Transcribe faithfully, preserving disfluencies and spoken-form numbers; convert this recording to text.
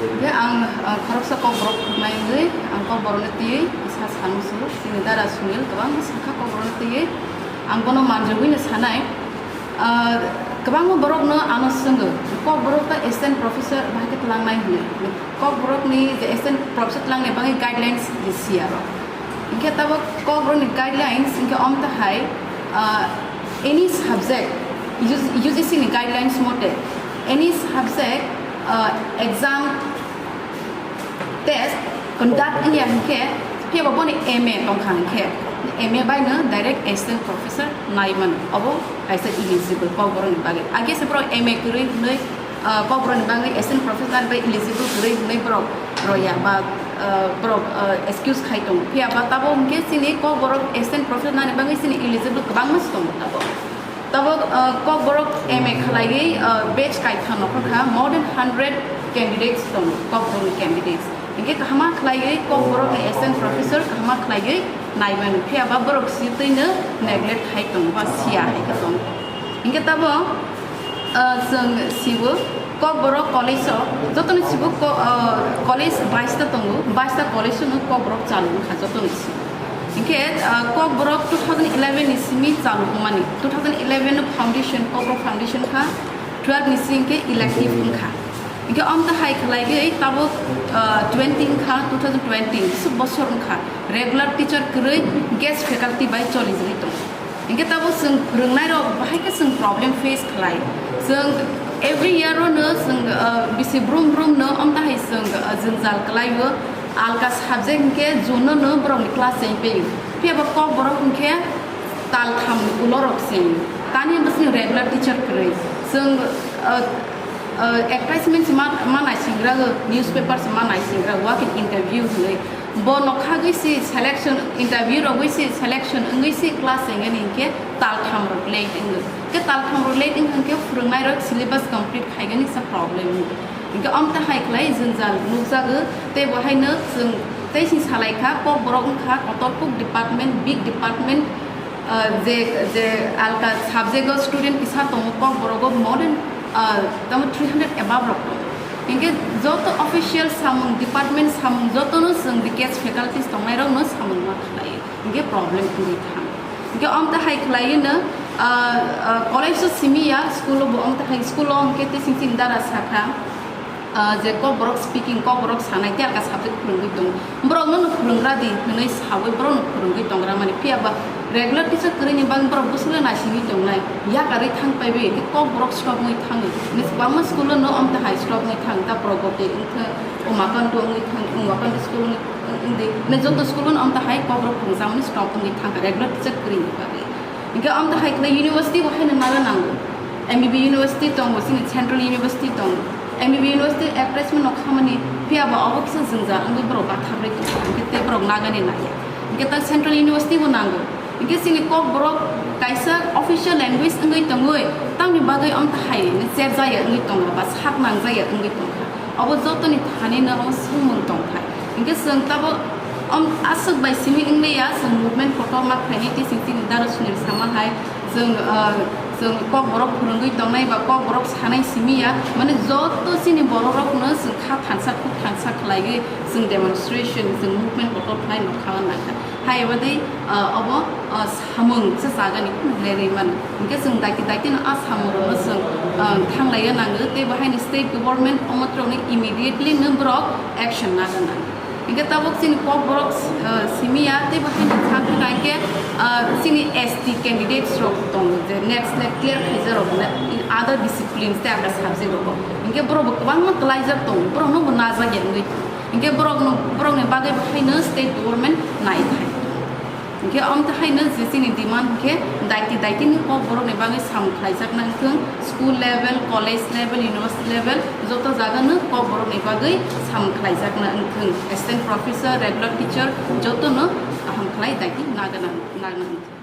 Hingke ang, ah, khoroksa Kokborok phwrwngnai wngwi ang Kokborokno twiwi sa sanw su, chini dara Sunil kwbangma sakha Kokborokno twiwi, ang bono manjagwino sanai. Ah, kwbangma borokno ano swngo, Kokborok ta assistant professor bahai khe twlangnai hwnwi. Kokborokni je assistant professor twlangni bagwi guidelines je siya rok. Hingke tabok Kokborokni guidelines hingke omtahai, ah, any subject, U G C ni guidelines mote, any subject, ah, exam, test conduct wngya hingke, phiya bo boni M A tongkha hingke, M A bai no direct assistant professor nai mano, obo kaisa eligible Kokborokni bagwi. Age se borok M A kwrwi hwnwi, ah, Kokborokni bagwi assistant professor bai eligible kwrwi hwnwi borok roya ba, ah, borok, ah, excuse khai tongo. Phiya ba tabok hingke chini Kokborok assistant professor nani bagwi chini eligible kwbangma se tongo tabok. Tabok, ah, Kokborok M A khlaiwi, ah, batch kaitham nokho kha, more than hundred candidates tongo, Kokborokni candidates. Hingke kahama khlaiwi Kokborokni assistant professor kahama khlaiwi nai mano, phiya ba borok sitwino neglect khai tongo ba siya hai khe tongo. Hingke tabok, ah, chwng sibo Kokborok college o, jotoni sibo ko-, ah, college baista tongo, baista college no Kokborok chalu wngkha jotoni sibo. Hingke, ah, Kokborok two thousand eleven ni simi chalu wngmani, two thousand eleven no foundation, Kokborok foundation kha, twelve ni simi hingke elective wngkha. Hingke omtahai khlaiwi tabok, ah, twenty wngkha, two thousand twenty, bwswk bosor wngkha, regular teacher kwrwi guest faculty bai choli jagwi tongo. Hingke tabok chwng phwrwngnairok bahai khe chwng problem face khlai. Chwng every year o no chwng, ah, bisi brum brum no omtahai chwng, ah, jwngjal kwlaio. Alka subject hingke June no no borokni class change paio. Phiya bo Kokborok hingke tal thamni ulo rok se. Tani bwswk regular teacher kwrwi. Chwng, ah, ah, advertisement se ma, ma naisingra, newspaper se ma naisingra, walk in interview hwnwi. Bo nokhagwi se selection, interview rogwi se selection wngwi se class wngani hingke tal tham rok late wngwi. Ke tal tham rok late wngkha hingke phwrwngnai rok syllabus complete khaigani sa problem wngwi. Hingke omtahai khlai jwngjal nukjago, tei bo haino chwng tei sing salai kha, Kokborok wngkha kotor kuk department, big department, ah, je, je alka subject o student kisa tongo, Kokborok o more than, ah, tamo three hundred above rok tongo. Hingke joto official samung, department samung jotono chwng the case faculties tongnai rokno samung ma khlai. Hingke problem wngwi thang. Hingke omtahai khlai no, ah, ah, college o simi ya, school o bo omtahai, school o hingke tei sing sing dara sakha. Ah, je Kokborok speaking, Kokborok sanai, tei alka subject phwrwngwi tongo. Borokno no phwrwngra di hwnwi sawi borokno phwrwngwi tongra mani. Phiya ba regular teacher kwrwini bagwi borok bwswk le naisingwi tongnai. Yakarwi thang paiwi, tei Kokborok stop wngwi thango. Hwnwi kwbangma school o no omtahai stop wngwi thang, ta Pragati wngkha, Umakanta wngwi thang, Umakanta school wngwi, wng-, wngdi. Hwnwi joto school o no omtahai Kokborok phwrwngjakmani stop wngwi thangkha, regular teacher kwrwini bagwi. Hingke omtahai khlai university bo haino naga nango. M B B university tongo, chini central university tongo. M B B university advertisement no khamani, phiya bo obo kisa jwngjal wngwi borok bathabrwi tongkha, hingke tei borok nagani naiya. Hingke ta central university bo nango. Hingke chini Kokborok kaisa official language wngwi tongwi, tamni bagwi omtahai cherjaya wngwi tongkha ba sak nangjaya wngwi tongkha. Obo jotoni thani no omo swngmung tongthai. Hingke chwng tabok, om, aswk bai simi wngmaya, chwng movement kotor ma khlainai, tei chwng chini dara Sunil sama hai, chwng, ah, chwng Kokborok phwrwngwi tongnai ba Kokborok sanai simi ya, mane joto chini borok rokno chwng kha thansa, khuk thansa khlaiwi chwng demonstration, chwng movement kotor khlai nokha nangkha. Hai abo dei, ah, obo, ah, samung se chagani lerwi mano. Hingke chwng daiti daiti no a samung rokno chwng, ah, thanglaiya nango, tei bo haino state government omo rokno immediately no borok action nana nango. Hingke tabok chini Kokborok, ah, simi ya, tei bo haino thang thang hingke, ah, chini S T candidates rok tongo, je next slate clear khaijak rok, other disciplines tei other subject rok. Hingke borok bo kwbangma kwlaijak tongo, borok no bo najak ya wngwi tongo. Hingke borok no, borok ni bagwi bo haino state government nai thai. Hingke omtahai no je chini demand hingke daiti daiti ni Kokborok ni bagwi samung khlaijakna wngthung, school level, college level, university level, joto jaga no Kokborok ni bagwi samung khlaijakna wngthung, assistant professor, regular teacher, joto no kaham khlai daiti nagana, nagana wngthung.